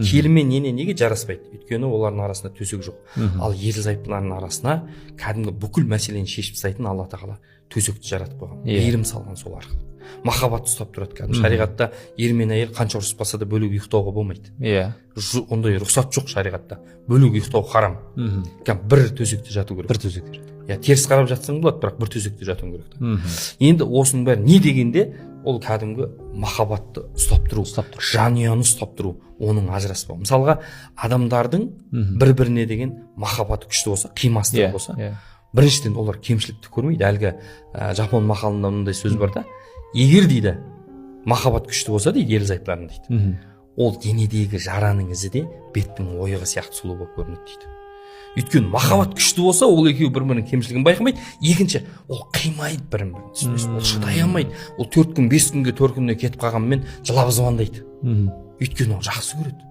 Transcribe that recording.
Келін мен ене неге жараспайды? Өйткені олардың арасында төсек жоқ. Ал ерлі зайыптылардың арасына кәдімгі бүкіл мәселені шешіп тастайтын Алла Тағала төсекті жаратып қойған, мейірім салған, сол арқылы махаббат ұстап тұрады. Кәдімгі шариғатта ер мен әйел қанша ұрыспаса да, бөлек ұйықтауға болмайды. Ондай рұқсат жоқ шариғатта, бөлек ұйықтау харам. Кәдімгі бір төсекте жату керек. Бір төсекте. Иә, теріс қарап жатсаң болады, бірақ бір төсекте жатуың керек та. Енді осының бәрі не дегенде, ол кәдімгі махаббатты ұстап тұру, Ұстап тұру. жанұяны ұстап тұру, оның ажыраспау. Мысалға, адамдардың бір біріне деген махаббаты күшті болса, қимастығы болса, біріншіден, олар кемшілікті көрмейді. Әлгі жапон мақалында мындай сөз бар да: егер, дейді, махаббат күшті болса, дейді, ерлі зайыптылардың, дейді, ол денедегі жараның ізі де беттің ойығы сияқты сұлу болып көрінеді, дейді. Өйткені махаббат күшті болса, ол екеуі бір бірінің кемшілігін байқамайды. Екінші, ол қимайды бірін бірін, түсінесің? Ол шыдай алмайды. Ол 4 күн, 5 күнге төркініне кетіп қалғанымен, жылап звондайды. Өйткені ол жақсы көреді.